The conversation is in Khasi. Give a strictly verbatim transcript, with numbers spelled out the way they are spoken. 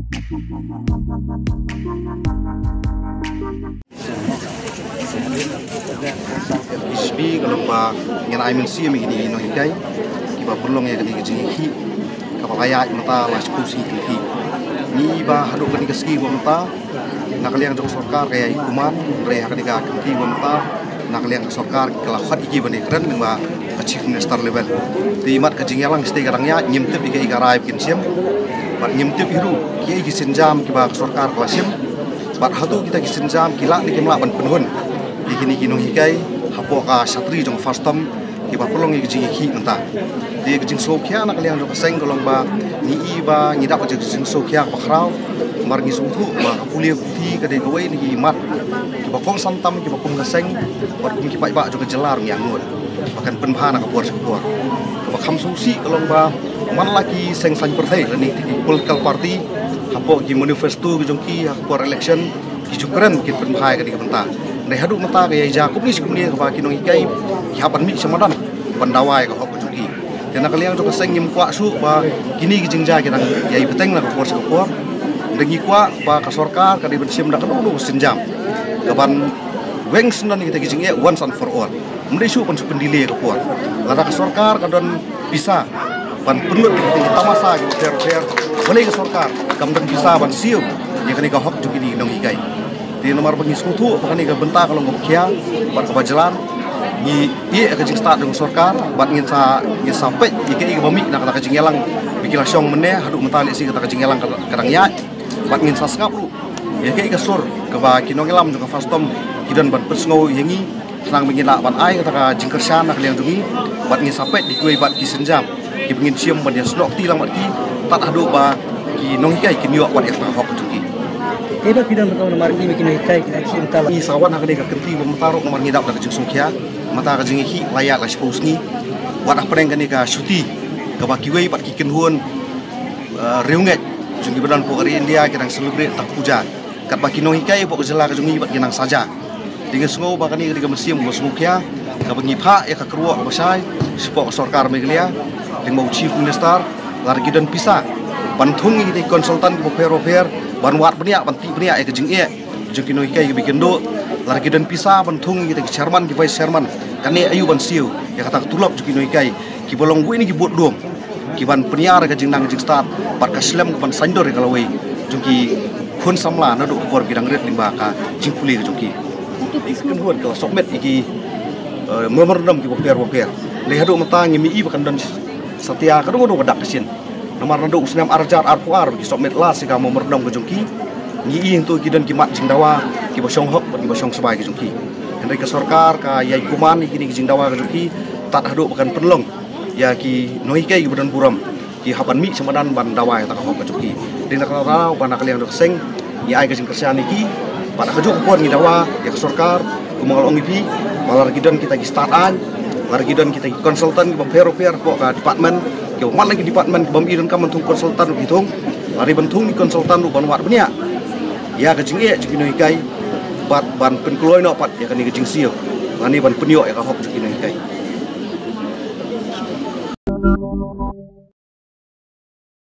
H P ka long ba ngan ai mynsiem ïa kine ki nonghikai kiba pynlong ïa kane ka jingïakhih kaba la ïaid mynta la shiphew sngi. Ngi i ba haduh kane ka sngi ba mynta na ka liang jong ka sorkar ka ïai kuman, hynrei ha kane ka kynti ba mynta na ka liang ka sorkar ka la khot ïa ki ban ïakren lyngba ka Chief Minister level. Te imat ka jingïalang shatei ka dang ïaid, ngim tip ïa kaei ka rai ba kin shim bad ngim tip hi ruh kiei ki sienjam kiba ka sorkar ka la shim bad hato kita ki sienjam ki lah ne kim lah ban pynhun ïa kine ki nonghikai hapoh ka shatri jong ka FASTOM kiba pynlong ïa ka jingïakhih mynta. Te ka jingsngewkhia na ka liang jong ka seng ka long ba ngi i ba ngi dap ka jingsngewkhia kaba khraw, namar ngi sngewthuh ba ka pule puthi ka dei kawei na ki mat kiba kongsan tam kiba kum ka seng bad kum ki paidbah jong ka jylla ruh ngi angnud ba kan pynbha na ka por sha ka por. Kaba kham sngewsih ka long ba man la ki seng saiñ pyrthei lane ki political party hapoh ki manifesto ki jong ki ha ka por election ki ju kren kin pynbha ïa kane ka bynta. Hynrei haduh mynta ka ïai jia kumne shi kumne kaba ki nonghikai ki hap ban mih sha madan ban dawa ïa ka hok ka jong ki. Te na ka liang jong ka seng ngim kwah shuh ba kine ki jingjia ki dang ïai bteng na ka por sha ka por. Hynrei ngi kwah ba ka sorkar ka dei ban shim da kano kano ka sienjam kaban weng syndon ïa kita ki jingeh once and for all. Ym dei shuh ban shu pyndelay ïa ka por. Lada ka sorkar ka don pisa ban pynlut ïa kita ki tamasa kiba pher pher, balei ka sorkar kam don pisa ban siew ïa kane ka hok jong kine ki nonghikai? Te namar ba ngi sngewthuh ba kane ka bynta ka long kaba khia bad kaba jlan, ngi ïeh ïa ka jingstad jong ka sorkar bad ngin sa, ngin sa peit ïa kaei kaba mih na kata ka jingïalang ba ki la shong mynne. Haduh mynta lehse kata ka jingïalang ka, ka dang ïaid bad ngin sa sngap ruh ïa kaei ka sur kaba ki nongïalam jong ka FASTOM ki don ban pynsngew ïa ngi, khnang ba ngin lah ban ai kata ka jingkyrshan na ka liang jong ngi bad ngin sa peit ïa kiwei pat ki sienjam kiba ngin shim ban ïasnoh kti lang bad ki tad haduh ba ki nonghikai kin ïoh pat ïa kata ka hok ka jong ki. Te ba phi don ban ong namar ngi ba ki nonghikai ki la khih mynta la. Ngi sa wan ha kane ka kynti ba mynta ruh namar ngi dap da ka jingsngewkhia, mynta ka jingïakhih la ïaid la shiphew sngi. Wat hapdeng kane ka shuti kaba kiwei pat ki kynhun, eh, riewngeit jong kiba don hapoh ka ri India ki dang celebrate ta ka puja, katba ki nonghikai hapoh ka jylla ka jong ngi pat ki nang saja. Te nga sngew ba kane ka dei ka mynsiem kaba sngewkhia kaba ngi phah ïa ka kyrwoh kaba shai shapoh ka sorkar Meghalaya lyngba u Chief Minister, lada ki don pisa ban thung ïa kita ki consultant kiba pher ba pher ban wad bniah, ban tih bniah ïa ka jingeh jong ki nonghikai kiba ïakynduh. Lada ki don pisa ban thung ïa kita ki chairman, ki vice chairman, kane aïu ban siew ïa kata ka tulop jong ki nonghikai kiba long uwei na ki bud lum kiban pynïar ïa ka jingnang jingstad bad ka slem kaban saiñdur ïa ka lawei jong ki khun samla naduh ka por ba ki dang rit lyngba ka jingpule ka jong ki. Ki kynhun ki la submit ïa ki, eh, memorandum kiba pher ba pher. Hynrei haduh mynta ngim i ba kan don satia kano kano ka dak ka shin. Namar naduh u snem ar hajar arphew ar ba ki submit last ïa ka memorandum ka jong ki, ngi i hangto ki don ki mat jingdawa kiba shong hok bad kiba shong sbai ka jong ki. Hynrei ka sorkar ka ïai kuman ïa kine ki jingdawa ka jong ki tad haduh ba kan pynlong ïa ki nonghikai kiba don burom ki hap ban mih sha madan ban dawa ïa kata ka hok ka jong ki. Dei na kata ka daw ba na ka liang jong ka seng ngi ai ka jingkyrshan ïa ki bad ha kajuh ka por ngi dawa ïa ka sorkar, kumba nga la ong ïa phi, ba lada ki don kita ki stad aiñ, lada ki don kita ki consultant kiba pher ba pher hapoh ka department, kiba man la ki department kibym i donkam ban thung consultant ruh ki thung, lada ban thung ki consultant ruh ban wad bniah ïa ka jingeh jong ki nonghikai bad ban pynkloi noh pat ïa kane ka jingsiew lane ban pynïoh ïa ka hok jong ki nonghikai.